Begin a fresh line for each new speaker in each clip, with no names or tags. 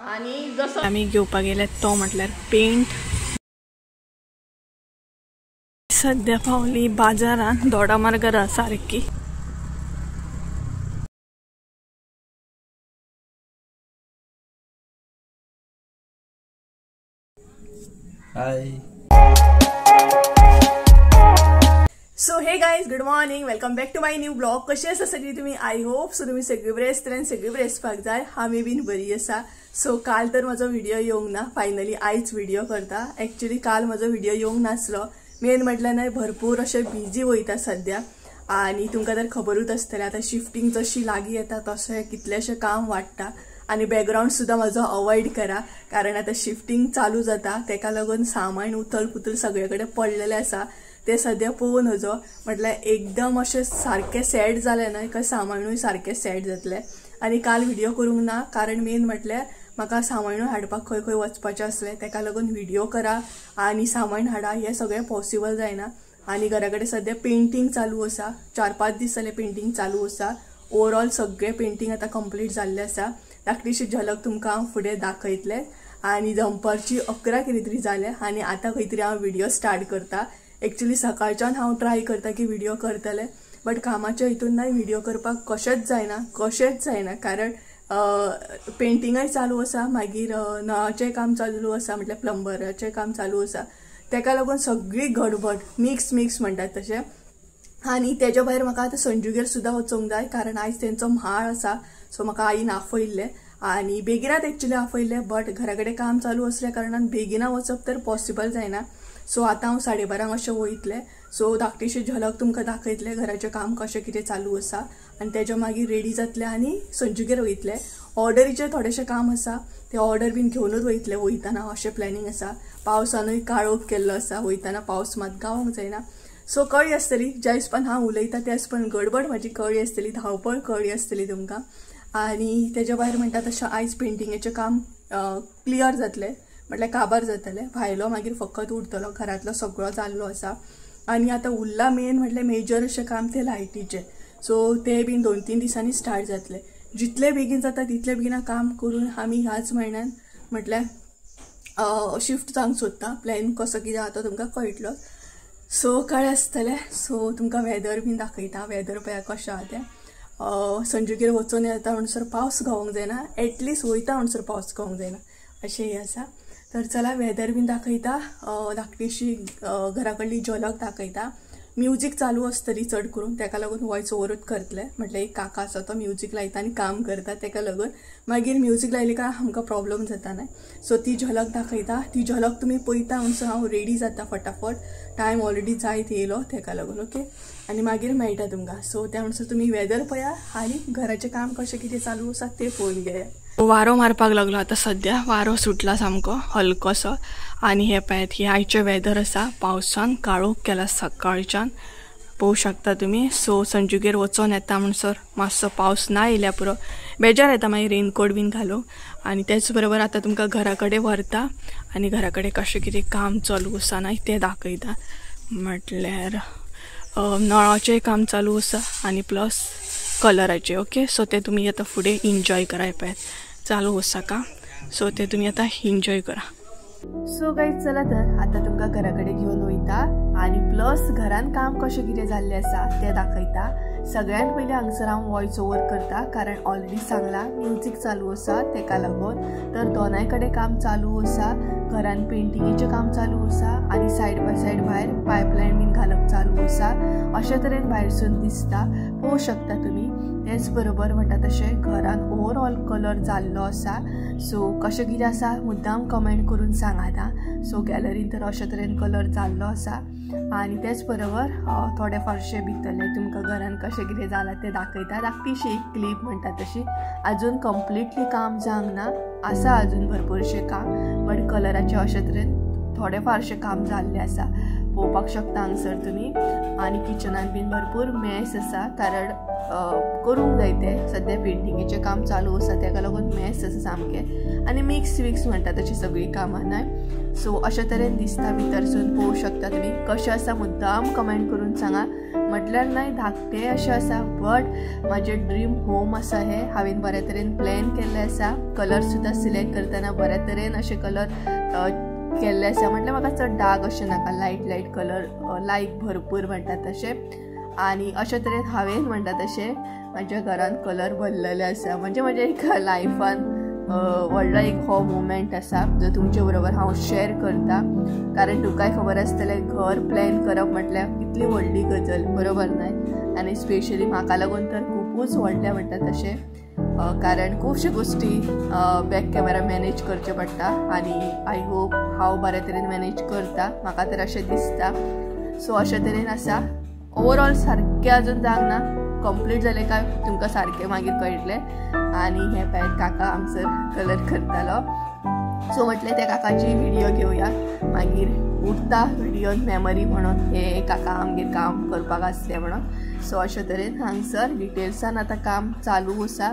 आनी जसो
आमी घेवपाक गेले तो म्हटल्यार पेंट. सद्या पावली बाजारान दोडामार्गार सारकी.
Hi.
So hey guys, good morning, welcome back to my new blog. कशी आसा सगळी तुम्ही? I hope so तुम्ही सगळी बरे आसतले आनी सगळी बरे आसपाक जाय. आमी बीन बरी आसा. सो काल तर म्हजो व्हिडिओ येवंक ना, फायनली आयज व्हिडिओ करता. एक्चुअली काल म्हजो व्हिडिओ येवंक नासलो, मेन म्हटल्यार न्हय भरपूर अशें बिजी वयता सद्या. आनी तुमकां तर खबरूच आसतलें आतां शिफ्टींग जशी लागीं येता तशें कितलेशें काम वाडटा. आनी बॅकग्रावंड सुद्दां म्हजो अवॉयड करा, कारण आतां शिफ्टींग चालू जाता तेका लागून सामान उथल पुथल सगळे कडेन पडलेलें आसा. ते सद्या पळोवन नजो म्हटल्यार एकदम अशें सारकें सॅड जालें न्हय काय सामानूय सारकें सॅड जातलें. आनी काल व्हिडिओ करूंक ना, कारण मेन म्हटल्यार म्हाका सामानूय हाडपाक खंय खंय वचपाचें आसलें, तेका लागून व्हिडिओ करा आनी सामान हाडा हें सगळें पॉसिबल जायना. आनी घरा कडेन सद्या पेंटींग चालू आसा, 4-5 दीस जाले पेंटींग चालू आसा. ओवरऑल सगळें पेंटींग आतां कंप्लीट जाल्लें आसा. धाकटीशी झलक तुमकां हांव फुडें दाखयतलें. आनी दनपारची 11 कितें तरी जालें आनी आतां खंय तरी हांव व्हिडिओ स्टार्ट करता. एक्चुअली सकाळच्यान हांव ट्राय करता की व्हिडिओ करतलें, बट कामाच्या हितून न्हय व्हिडिओ करपाक कशेंच जायना, कशेंच जायना. कारण पेंटिंगय चालू आसा, मागीर नळाचें काम चालू आसा, म्हटल्यार प्लंबराचें काम चालू आसा, तेका लागून सगळी गडबड मिक्स मिक्स म्हणटात तशें. आनी तेज्या भायर म्हाका आतां संजूगेर सुद्दां वचूंक जाय, कारण आयज तेंचो म्हाळ आसा. सो म्हाका आईन आफयल्लें आनी बेगिनात एक्चुअली आफयल्लें, बट घरा कडेन काम चालू आसल्या कारणान बेगिना वचप तर पॉसिबल जायना. सो आतां हांव 12:30 अशें वयतलें. सो धाकटीशी झलक तुमकां दाखयतलें घराचें काम कशें कितें चालू आसा. आनी तेज्या मागीर रेडी जातलें आनी संजूगेर वयतलें. ऑर्डरीचें थोडेशें काम आसा, तें ऑर्डर बीन घेवनूच वयतलें वयतना, अशें प्लॅनिंग आसा. पावसानूय काळोख केल्लो आसा, वयतना पावस मात गावोंक जायना. सो कळ्ळी आसतली ज्या हिसपान हांव उलयता त्या हिसपान गडबड म्हाजी कळ्ळी आसतली, धांवपळ कळ्ळी आसतली तुमकां. आनी तेज्या भायर म्हणटा तशें आयज पेंटिंगेचें काम क्लियर जातलें, म्हटल्यार काबार जातलें. भायलो मागीर फकत उरतलो, घरांतलो सगळो जाल्लो आसा. आनी आतां उरला मेन म्हटल्यार मेजर अशें काम तें लायटीचें. सो तें बीन 2-3 दिसांनी स्टार्ट जातलें. जितले बेगीन जाता तितले बेगीन काम करून आमी ह्याच म्हयन्यान म्हटल्यार शिफ्ट जावंक सोदता. प्लॅन कसो कितें आतां तुमकां कळटलो. सो कळ्ळें आसतलें. सो तुमकां वेदर बीन दाखयता, वेदर पळया कशें आहा तें. संजूगेर वचून येता म्हणसर पावस गावोंक जायना, एटलिस्ट वयता म्हणसर पावस गावोंक जायना अशें हें आसा. तर चला वेदर बीन दाखयता, धाकटीशी घरा कडली झलक दाखयता. म्युजीक चालू आसतली चड करून, तेका लागून वॉयस ओवरूच करतलें. म्हटल्यार एक काका आसा तो म्युजीक लायता आनी काम करता, तेका लागून मागीर म्युजीक लायली काय आमकां प्रॉब्लम जाता न्हय. सो ती झलक दाखयता, ती झलक तुमी पळयता म्हणसर हांव रेडी जाता फटाफट. टायम ऑलरेडी जायत येयलो तेका लागून ओके. आनी मागीर मेळटा तुमकां. सो त्या म्हणसर तुमी वेदर पळया आनी घराचें काम कशें कितें चालू आसा तें पळोवन घेया. वारो मारपाक लागलो आतां सद्या, वारो सुटला सामको हलकोसो. आनी हे पळयात हे आयचें वेदर आसा, पावसान काळोख केला सकाळच्यान, पळोवंक शकता तुमी. सो संजूगेर वचोन येता म्हणसर मातसो पावस ना येयल्या पुरो, बेजार येता मागीर रेनकोट बीन घालूंक. आनी तेच बरोबर आतां तुमकां घरा कडेन व्हरता आनी घरा कडेन कशें कितें काम चालू आसा न्हय तें दाखयता. म्हटल्यार नळाचें काम चालू आसा आनी प्लस कलराचें. ओके, सो तें तुमी आतां फुडें एन्जॉय करा. पळयात चालू आसा काम, सो तें तुमी आतां एन्जॉय करा. सो गायज चला तर आतां तुमकां घरा कडेन घेवन वयता आनी प्लस घरान काम कशें कितें जाल्लें आसा तें दाखयता. सगळ्यांत पयलीं हांगसर हांव वॉयस ओवर करता, कारण ऑलरेडी सांगलां म्युजीक चालू आसा तेका लागून. तर दोनाय कडेन काम चालू आसा, घरान पेंटिंगेचें काम चालू आसा आनी सायड बाय सायड भायर पायपलायन बीन घालप चालू आसा. अशे तरेन भायरसून दिसता, पळोवंक शकता तुमी. तेच बरोबर म्हणटा तशें घरान ओवरऑल कलर जाल्लो आसा. सो कशें कितें आसा मुद्दाम कमेंट करून सांगात. सो गॅलरीन तर अशे तरेन कलर जाल्लो आसा. आनी तेच बरोबर थोडे फारशे भितरले तुमकां घरान कशें कितें जालां तें दाखयता. धाकटीशी एक क्लीप म्हणटा तशी, आजून कंप्लिटली काम जावंक ना, आसा आजून भरपूरशें काम, बट कलराचें अशे तरेन थोडे फारशें काम जाल्लें आसा, पळोवपाक शकता हांगसर तुमी. आनी किचनान बीन भरपूर मॅस आसा, कारण करूंक जाय तें सद्या पेंटिंगेचें काम चालू आसा तेका लागून मॅस आसा सामकें. आनी मिक्स विक्स म्हणटा तशी सगळीं कामां न्हय. सो अशे तरेन दिसता भितरसून पळोवंक शकता तुमी. कशें आसा मुद्दाम कमेंट करून सांगा. म्हटल्यार न्हय धाकटें अशें आसा बट म्हाजें ड्रीम होम आसा हें. हांवें बऱ्या तरेन प्लॅन केल्लें आसा. कलर सुद्दां सिलेक्ट करतना बऱ्या तरेन अशे कलर केल्ले आसा. म्हटल्यार म्हाका चड डार्क अशें नाका, लायट लायट कलर लायक भरपूर म्हणटा तशें. आनी अशे तरेन हांवें म्हणटा तशें म्हाज्या घरान कलर भरलेले आसा. म्हणजे म्हज्या एक लायफान व्हडलो एक हो मुमेंट आसा जो तुमचे बरोबर हांव शेअर करता. कारण तुमकांय खबर आसतलें घर प्लॅन करप म्हटल्यार कितली व्हडली गजाल, बरोबर न्हय? आनी स्पेशली म्हाका लागून तर खुबूच व्हडलें म्हणटा तशें, कारण खुबश्यो गोश्टी बॅक कॅमेरा मॅनेज करचे पडटा आनी I hope हांव बऱ्या तरेन मॅनेज करता, म्हाका तर अशें दिसता. सो अशे तरेन आसा. ओवरऑल सारकें अजून जावंक ना, कंप्लीट जालें काय तुमकां सारकें मागीर कळटलें. आनी हे पळय काका हांगसर कलर करतालो. सो म्हटलें त्या काकाची व्हिडिओ घेवया, मागीर उरता व्हिडियोन मेमरी म्हणून हे काका आमगेर काम करपाक आसले म्हणून. सो अशे तरेन हांगसर डिटेल्सान आतां काम चालू आसा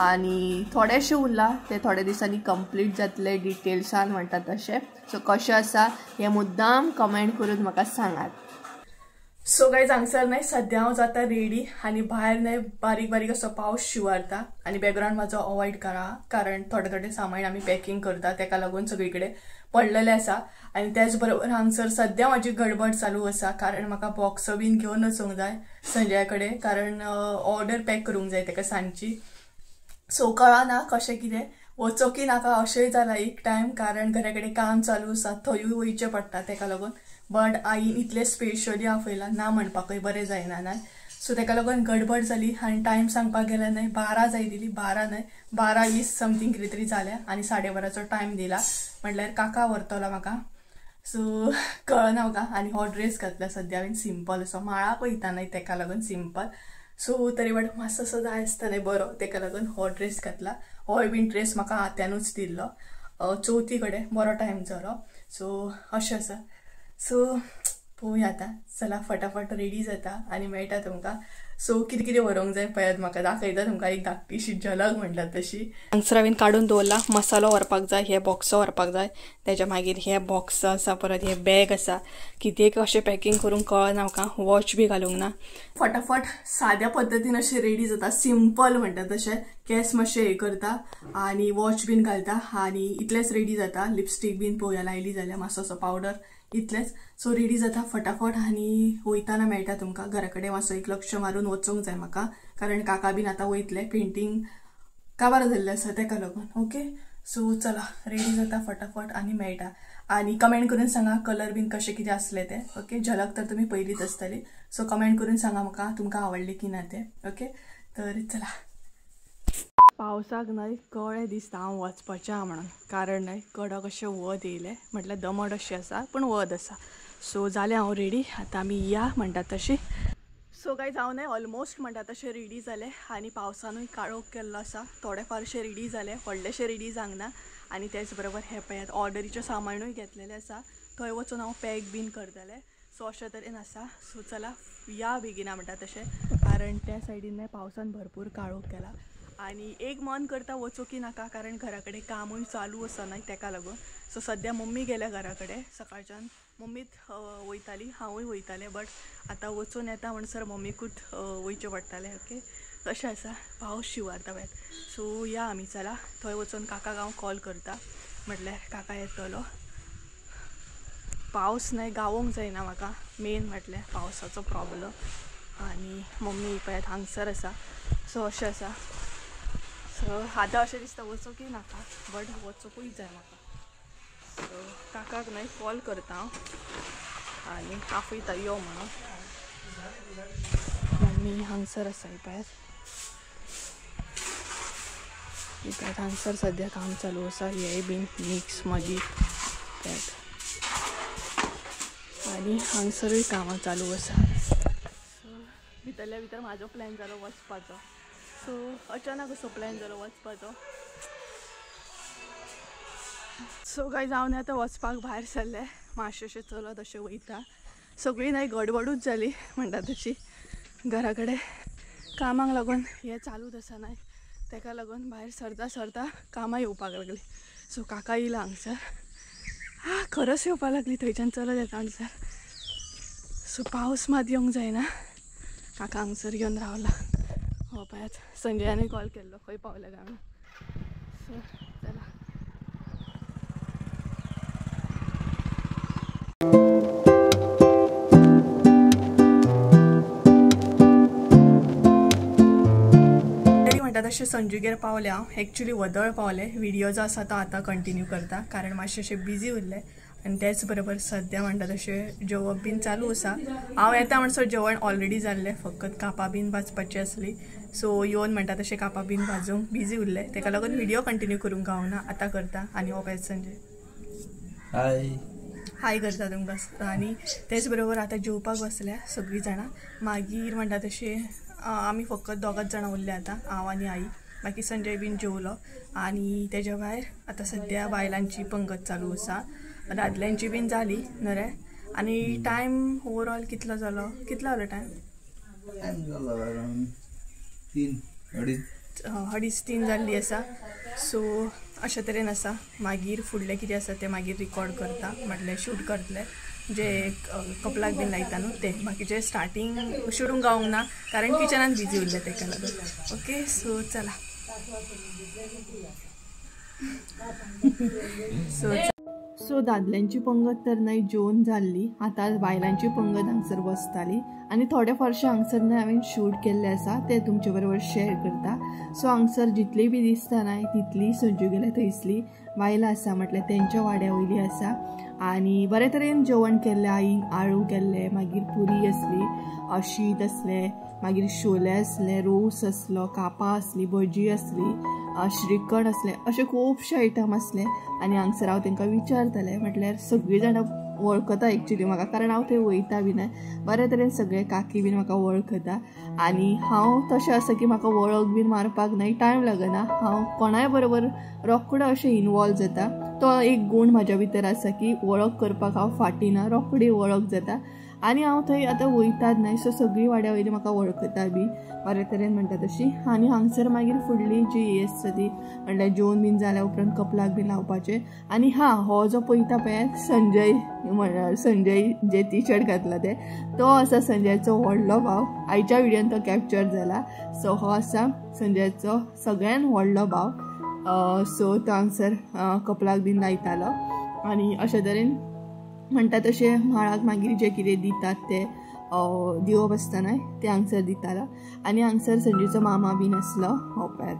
आनी थोडेशें उरलां तें थोड्या दिसांनी कंप्लीट जातलें डिटेल्सान म्हणटा तशें. सो कशें आसा हें मुद्दाम कमेंट करून म्हाका सांगात. सो गायज हांगसर न्हय सद्या हांव जाता रेडी आनी भायर न्हय बारीक बारीक असो पावस शिंवरता आनी बॅकग्रावंड म्हाजो अवॉयड करा, कारण थोडे थोडे सामान आमी पॅकिंग करता तेका लागून सगळी कडेन पडलेलें आसा. आनी त्याच बरोबर हांगसर सद्या म्हाजी गडबड चालू आसा, कारण म्हाका बॉक्स बीन घेवन वचूंक जाय संजया कडेन, कारण ऑर्डर पॅक करूंक जाय तेका सांजची. सो कळना कशें कितें वचो की नाका अशेंय जालां एक टायम, कारण घरा कडेन काम चालू आसा थंयूय वयचें पडटा तेका लागून. बट आईन इतलें स्पेशली आपयलां ना म्हणपाकूय बरें जायना न्हय. सो तेका लागून गडबड जाली आनी टायम सांगपाक गेल्यार न्हय 12 जाय दिली, 12 न्हय 12:20 समथींग कितें तरी जालें आनी 12:30चो टायम दिला म्हटल्यार काका व्हरतलो म्हाका. सो कळना म्हाका. आनी हो ड्रेस घातला सद्या हांवें सिंपल असो, माळाक वयता न्हय तेका लागून सिंपल. सो तरी बट मातसो असो जाय आसता न्हय बरो, तेका लागून हो ड्रेस घातला. होय बीन ड्रेस म्हाका आत्यानूच दिल्लो चवथी कडेन, बरो टायम जालो. सो अशें आसा. सो पळोवया आतां, चला फटाफट रेडी जाता आनी मेळटा तुमकां. सो कितें कितें व्हरूंक जाय पळयात म्हाका दाखयता तुमकां एक धाकटीशी झलक म्हणटा तशी. हांगसर हांवें काडून दवरला मसालो व्हरपाक जाय, हे बॉक्स व्हरपाक जाय, तेच्या मागीर हे बॉक्स आसा, परत हे बॅग आसा. कितें कशें पॅकिंग करूंक कळना म्हाका, वॉच बी घालूंक ना. फटाफट साद्या पद्दतीन अशें रेडी जाता, सिंपल म्हणटा तशें. केस मातशें हें करता आनी वॉच बीन घालता आनी इतलेंच रेडी जाता. लिपस्टीक बीन पळोवया लायली जाल्यार मातसो असो पावडर, इतलेंच. सो रेडी जाता फटाफट आनी वयताना मेळटा तुमकां. घरा कडेन मातसो एक लक्ष मारून वचूंक जाय म्हाका, कारण काका बीन आतां वयतले, पेंटींग काबार जाल्लें आसा तेका लागून. ओके सो चला रेडी जाता फटाफट आनी मेळटा. आनी कमेंट करून सांगा कलर बीन कशें कितें आसलें तें. ओके झलक तर तुमी पयलींच आसतली. सो कमेंट करून सांगा म्हाका तुमकां आवडलें की ना तें. ओके तर चला. पावसाक न्हय कळ्ळें दिसता हांव वचपाचें आहा म्हणून, कारण न्हय कडक अशें वत येयलें, म्हटल्यार दमट अशें आसा पूण वत आसा. सो जालें हांव रेडी, आतां आमी या म्हणटा तशी. सो गायज हांव न्हय ऑलमोस्ट म्हणटा तशें रेडी जालें आनी पावसानूय काळोख केल्लो आसा, थोडे फारशें रेडी जालें, व्हडलेशें रेडी जावंक ना. आनी तेच बरोबर हें पळयात ऑर्डरीचें सामानूय घेतलेलें आसा, थंय वचून हांव पॅक बीन करतलें. सो अशें तरेन आसा. सो चला या बेगिना म्हणटा तशें, कारण त्या सायडीन न्हय पावसान भरपूर काळोख केला आनी एक मन करता वचूं की नाका, कारण घरा कडेन कामूय चालू आसा न्हय तेका लागून. सो सद्या मम्मी गेल्या घरा कडेन, सकाळच्यान मम्मीत वयताली, हांवूय वयतालें, बट आतां वचून येता म्हणसर मम्मीकूच वयचें पडटालें. ओके तशें आसा, पावस शिंवरता पळयात. सो या आमी चला थंय वचून काकाक हांव कॉल करता, म्हटल्यार काका येतलो. पावस न्हय गावोंक जायना म्हाका, मेन म्हटल्यार पावसाचो प्रॉब्लम. आनी मम्मी पळयात हांगसर आसा. सो अशें आसा. सो आतां अशें दिसता वचूं की नाका, बट वचूंकूय जाय म्हाका. सो काकाक न्हय कॉल करता हांव आनी आपयता यो म्हणून. मम्मी हांगसर आसा पळयात, पळयात हांगसर सद्या काम चालू आसा, हेंय बीन मिक्स मागीर पळयात. आनी हांगसरूय कामां चालू आसा. सो भितरल्या भितर म्हाजो प्लॅन जालो वचपाचो. सो अचानक असो प्लॅन जालो वचपाचो. सो गायज हांव न्हय आतां वचपाक भायर सरलें, मातशें अशें चलत अशें वयता. सगळीं न्हय गडबडूच जाली म्हणटा तशी, घरा कडेन कामाक लागून हें चालूच आसा न्हय तेका लागून भायर सरता सरता कामां येवपाक लागलीं. सो काका येयला हांगसर खरंच येवपा लागली थंयच्यान चलत येता म्हणसर. सो पावस मात येवंक जायना. काका हांगसर घेवन रावला. हो पळयात संजयानूय कॉल केल्लो खंय पावले काय म्हणून. सो चला. म्हणटा तशें संजूगेर पावलें हांव. एक्चुली वदळ पावलें. व्हिडियो जो आसा तो आतां कंटिन्यू करता कारण मातशें अशें बिजी उरलें आनी तेच बरोबर सद्या म्हणटा तशें जेवप बीन चालू आसा. हांव येता म्हणसर जेवण ऑलरेडी जाल्लें, फकत कापां बीन भाजपाची आसली. सो येवन म्हणटा तशें कापां बीन भाजूंक बिजी उरलें, तेका लागून व्हिडियो कंटिन्यू करूंक गावना. आतां करता. आनी हो पळय संजय
हाय
हाय करता तुमकां. आनी तेच बरोबर आतां जेवपाक बसल्या सगळीं जाणां. मागीर म्हणटा तशें आमी फकत दोगांच जाणां उरले आतां, हांव आनी आई. बाकी संजय बीन जेवलो. आनी तेज्या भायर आतां सद्या बायलांची पंगत चालू आसा, दादल्यांची बीन जाली नरे. आनी टायम ओवरऑल कितलो जालो, कितलो जालो टायम? 3-3.5 जाल्ली आसा. सो अशे तरेन आसा. मागीर फुडलें कितें आसा तें मागीर रिकॉर्ड करता, म्हटल्यार शूट करतले जे कपलाक बीन लायता न्हू तें. बाकीचे स्टार्टींग शूट गावंक ना कारण किचनान बिजी उरलें तेका लागून. ओके सो चला. सो दादल्यांची पंगत तर न्हय जेवन जाल्ली, आतां बायलांची पंगत हांगसर बसताली. आनी थोडे फारशे हांगसर न्हय हांवें शूट केल्ले आसा ते तुमचे बरोबर शेअर करता. सो हांगसर जितली बी दिसता न्हय तितली संजू गेल्या थंयसली बायलां आसा, म्हटल्यार तेंच्या वाड्या वयली आसा. आनी बरे तरेन जेवण केल्लें आईन, आळू केल्लें, मागीर पुरी आसली, शीत आसलें, मागीर शोले आसले, रोस आसलो, कापां आसली, भजी आसली, श्रीखंड आसलें, अशे खुबशे आयटम आसले. आनी हांगसर हांव तांकां विचारतालें, म्हटल्यार सगळीं जाणां वळखता एक्चुली म्हाका कारण हांव थंय वयता बीन बरे तरेन सगळे काकी बीन म्हाका वळखता. आनी हांव तशें आसा की म्हाका वळख बीन मारपाक न्हय टायम लागना, हांव कोणाय बरोबर रोखडो अशें इनवॉल्व जाता. तो एक गूण म्हाज्या भितर आसा की वळख करपाक हांव फाटीं ना, रोखडी वळख जाता. आनी हांव थंय आतां वयतात न्हय सो सगळीं वाड्या वयली म्हाका वळखता बी बरे तरेन म्हणटा तशी. आनी हांगसर मागीर फुडली जी ही आसता ती म्हणल्यार जेवन बीन जाल्या उपरांत कपलाक बीन लावपाचें. आनी हां, हो जो पळयता पळय संजय, म्हणल्यार संजय जे टी शर्ट घातला ते, तो आसा संजयाचो व्हडलो भाव. आयच्या व्हिडियोन तो कॅप्चर जाला. सो हो आसा संजयाचो सगळ्यान व्हडलो भाव. सो तो हांगसर कपलाक बीन लायतालो. आनी अशे तरेन म्हणटा तशें म्हाळाक मागीर जें कितें दितात तें दिवप आसता न्हय तें हांगसर दितालो. आनी हांगसर संजूचो मामा बीन आसलो हो पळयात.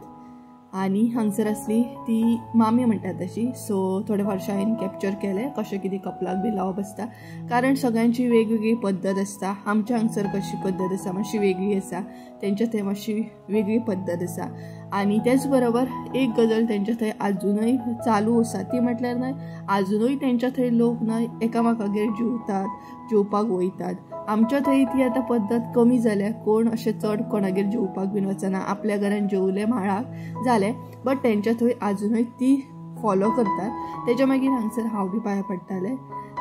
आनी हांगसर आसली ती मामी म्हणटा तशी. सो थोडे फारशें हांवें कॅप्चर केलें कशें कितें कपलाक बी लावप आसता, कारण सगळ्यांची वेगवेगळी पद्दत आसता. आमच्या हांगसर कशी पद्दत आसा मातशी वेगळी आसा, तेंच्या थंय मातशी वेगळी पद्दत आसा. आनी तेच बरोबर एक गजाल तेंच्या थंय आजुनूय चालू आसा ती म्हटल्यार न्हय आजुनूय तेंच्या थंय लोक न्हय एकामेकागेर जेवतात, जेवपाक वयतात. आमच्या थंय ती आतां पद्दत कमी जाल्या, कोण अशें चड कोणागेर जेवपाक बीन वचना, आपल्या घरान जेवले म्हाळाक जालें. बट तेंच्या थंय आजुनूय ती फॉलो करतात. तेच्या मागीर हांगसर हांव बी पांया पडटालें.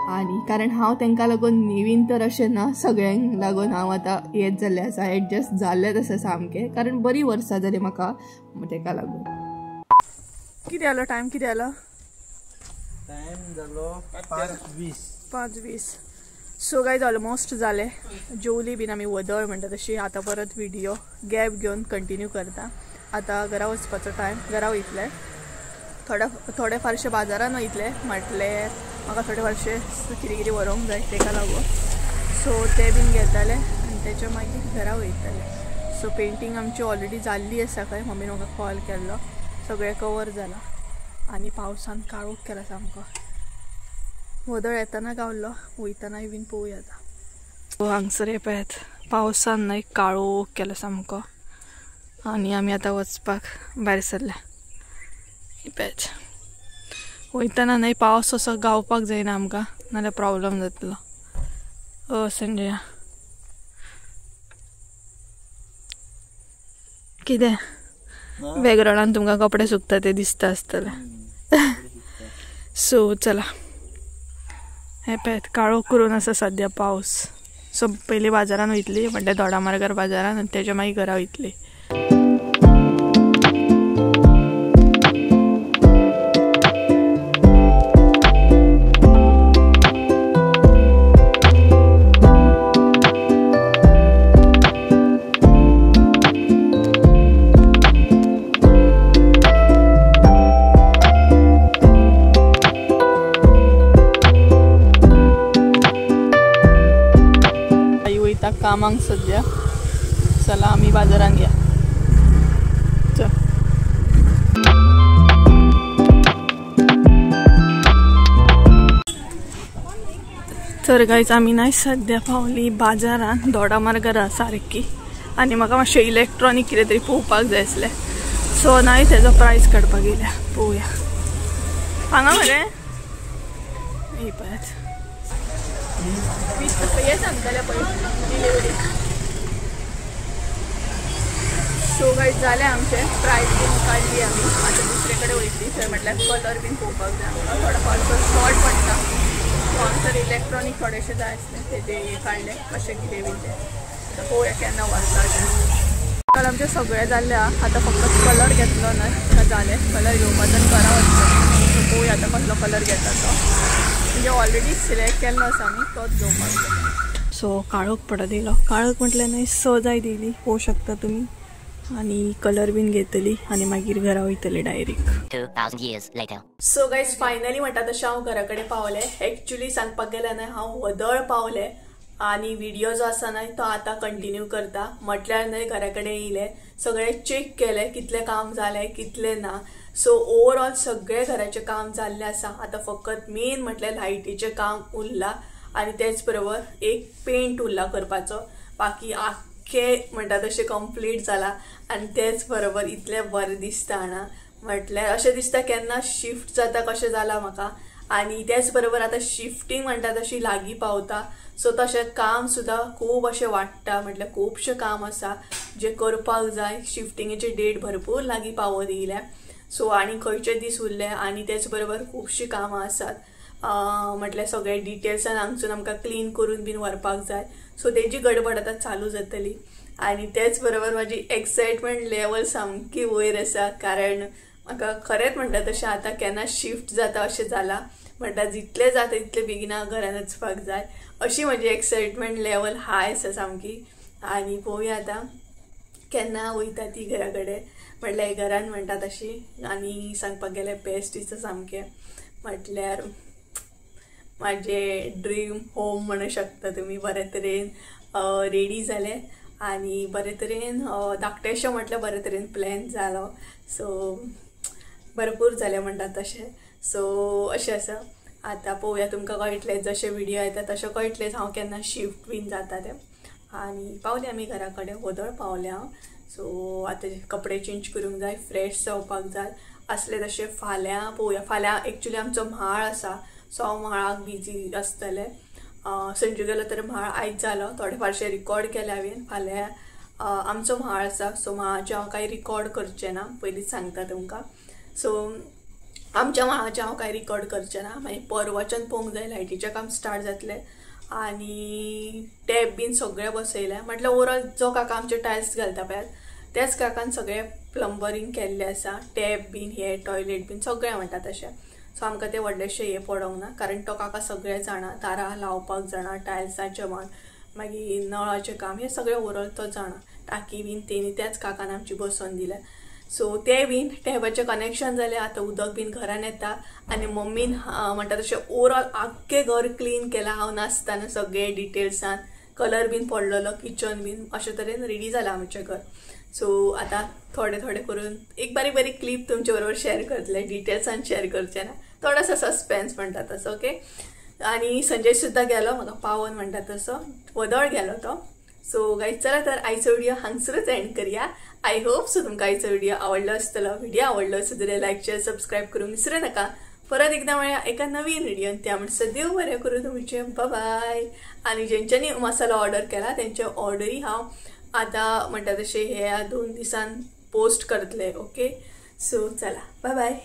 आनी कारण हांव तांकां लागून नवीन तर अशें ना, सगळ्यांक लागून हांव आतां येत जाल्लें आसा, एडजस्ट जाल्लेंच आसा सामकें, कारण बरीं वर्सां जालीं म्हाका तेका लागून. कितें जालो टायम? कितें जालो
टायम? जालो 5:20.
5:20. सो गायज ऑलमोस्ट जालें, जेवली बीन आमी वदळ म्हणटा तशी. आतां परत व्हिडियो गॅप घेवन कंटिन्यू करता. आतां घरा वचपाचो टायम, घरा वयतले थोडे फारशे बाजारान वयतले, म्हटलें म्हाका थोडे फारशे कितें कितें व्हरूंक जाय तेका लागून. सो ते बीन घेताले आनी तेच्या मागीर घरा वयताले. सो पेंटींग आमची ऑलरेडी जाल्ली आसा खंय, मम्मीन म्हाका कॉल केल्लो, सगळें कवर जालां. आनी पावसान काळोख केला सामको, वदळ येताना गावलो, वयतानाय बीन पळोवया आतां. हांगसर हे पळयात पावसान न्हय काळोख केला सामको. आनी आमी आतां वचपाक भायर सरल्या. पळयात वयताना न्हय पावस असो गावपाक जायना आमकां, नाल्यार प्रॉब्लम जातलो. संजया कितें बॅकग्रावंडान तुमकां कपडे सुकता ते दिसता आसतले. सो चला, हे पळयात काळोख करून आसा सद्या पावस. सो पयलीं बाजारान वयतली, म्हणल्यार दोडामार्गार बाजारान, आनी तेच्या मागीर घरा वयतली. कामाक सध्या. चला आमी बाजारान या. चल तर गायज आमी नाय सध्या पावली बाजारान दोडामार्गार सारकी आनी म्हाका मातशें इलेक्ट्रॉनीक कितें तरी पळोवपाक जाय आसलें. सो नाय तेजो प्रायस काडपाक येयल्या पळोवया. हांगा मरे ही पळयात हे सांगतले पळय डिलिव्हरी. सो गायज जालें आमचें प्रायस बीन काडली आमी. आतां दुसरे कडेन वयतली थंय म्हटल्यार कलर बीन पळोवपाक जाय आमकां थोडो फारसो शॉर्ट पडटा. सो हांगसर इलेक्ट्रॉनीक थोडेशें जाय आसलें तेजें हें काडलें कशें कितें बीन तें. आतां पळोवया केन्ना व्हरता तें. काल आमचें सगळें जाल्लें आतां फक्त कलर घेतलो न्हय जालें. कलर घेवपाचो आनी घरा वचचो. सो पळोवया आतां कसलो कलर घेता तो. म्हणजे ऑलरेडी सिलेक्ट केल्लो आसा आमी तोच घेवपाक जाय. सो काळोख पडत येयलो. काळोख म्हटल्यार न्हय 6 जायत येयली पळोवंक शकता तुमी. आनी कलर बीन घेतली आनी मागीर घरा वयतली direct.
2000 years later.
So guys finally म्हणटा तशें हांव घरा कडेन पावलें. एक्चुली सांगपाक गेल्यार न्हय हांव व्हदळ पावलें आनी व्हिडियो जो आसा न्हय तो आतां कंटिन्यू करता. म्हटल्यार न्हय घरा कडेन येयलें सगळें चॅक केलें कितलें काम जालें कितलें ना. सो ओवरऑल सगळें घराचें काम जाल्लें आसा. आतां फकत मेन म्हटल्यार लायटीचें काम उरलां आनी तेच बरोबर एक पेंट उरला करपाचो. बाकी आख्खें म्हणटा तशें कंप्लीट जालां आनी तेच बरोबर इतलें बरें दिसता जाणा. म्हटल्यार अशें दिसता केन्ना शिफ्ट जाता कशें जालां म्हाका. आनी तेच बरोबर आतां शिफ्टींग म्हणटा तशी लागीं पावता. सो तशें काम सुद्दां खूब अशें वाडटा. म्हटल्यार खुबशें काम आसा जें करपाक जाय. शिफ्टिंगेची डेट भरपूर लागीं पावत येयल्या. सो आनी खंयचे दीस उरले आनी तेच बरोबर खुबशीं कामां आसात. म्हटल्यार सगळे डिटेल्सान हांगसून आमकां क्लीन करून बीन व्हरपाक जाय. सो तेजी गडबड आतां चालू जातली. आनी तेच बरोबर म्हाजी एक्सायटमेंट लेवल सामकी वयर आसा कारण म्हाका खरेंच म्हणटा तशें आतां केन्ना शिफ्ट जाता अशें जालां. म्हणटा जितलें जाता तितलें बेगिना घरान वचपाक जाय अशी म्हजी एक्सायटमेंट लेवल हाय आसा सामकी. आनी पळोवया आतां केन्ना वयता ती घरा कडेन. म्हटल्यार घरान म्हणटा तशी. आनी सांगपाक गेल्यार बेस्ट दिसता सामकें. म्हटल्यार म्हाजें ड्रीम होम म्हणू शकता तुमी. बरे तरेन रेडी जालें आनी बरे तरेन धाकटेशें म्हटल्यार बरे तरेन प्लॅन जालो. सो भरपूर जालें म्हणटा तशें. सो अशें आसा. आतां पळोवया तुमकां कळटलें जशें व्हिडियो येता तशें कळटलें हांव केन्ना शिफ्ट बीन जाता तें. आनी पावलें आमी घरा कडेन व्हदळ पावलें हांव. सो आतां कपडे चेंज करूंक जाय फ्रेश जावपाक जाय आसलें तशें. फाल्यां पळोवया. फाल्यां एक्चुली आमचो म्हाळ आसा. सो हांव म्हाळाक बिजी आसतलें. संजू गेलो तर म्हाळ आयज जालो थोडे फारशें रिकॉर्ड केलें हांवें. फाल्यां आमचो म्हाळ आसा. सो म्हाळाचें हांव कांय रिकॉर्ड करचें ना पयलींच सांगता तुमकां. सो आमच्या म्हाळाचें हांव कांय रिकॉर्ड करचें ना. मागीर परवाच्यान पळोवंक जाय लायटीचें काम स्टार्ट जातलें आनी टॅप बीन सगळें बसयलें. म्हटल्यार ओवरऑल जो काका आमचे टायल्स घालता पळयात त्याच काकान सगळें प्लंबरींग केल्लें आसा. टॅप बीन हे टॉयलेट बीन सगळें म्हणटा तशें. सो आमकां तें व्हडलेशें हें पडोंक ना कारण तो काका सगळें जाणा. तारां लावपाक जाणा, टायल्साचें म्हण, मागीर नळाचें काम हें सगळें ओवरऑल तो जाणा. टाकी बीन तेणी त्याच काकान आमची बसोवन दिल्या. सो तें बीन टॅपाचें कनेक्शन जालें. आतां उदक बीन घरान येता. आनी मम्मीन म्हणटा तशें ओवरऑल आख्खें घर क्लीन केलां हांव नासतना सगळें डिटेल्सान. कलर बीन पडलेलो किचन बीन अशे तरेन रेडी जालां आमचें घर. सो आतां थोडे थोडे करून एक बारीक बारीक क्लिप तुमचे बरोबर शेअर करतले. डिटेल्सान शेअर करचें ना, थोडोसो सस्पेन्स म्हणटा तसो. ओके. आनी संजय सुद्दां गेलो म्हाका पावोन म्हणटा तसो व्हदळ गेलो तो. सो गायज चला तर आयचो व्हिडिओ हांगसरूच एंड करया. I hope so तुमकां आयचो व्हिडिओ आवडलो आसतलो. व्हिडिओ आवडलो आसत जाल्यार लायक शेअर सबस्क्रायब करूंक विसरू नका. परत एकदां मेळया एका नवीन व्हिडियोन. त्या म्हणसर देव बरें करूं तुमचें. बाय. आनी जेंच्यांनी मसालो ऑर्डर केला तेंचे ऑर्डरी हांव आतां म्हणटा तशें ह्या 2 दिसान पोस्ट करतले. ओके. सो चला बाय बाय.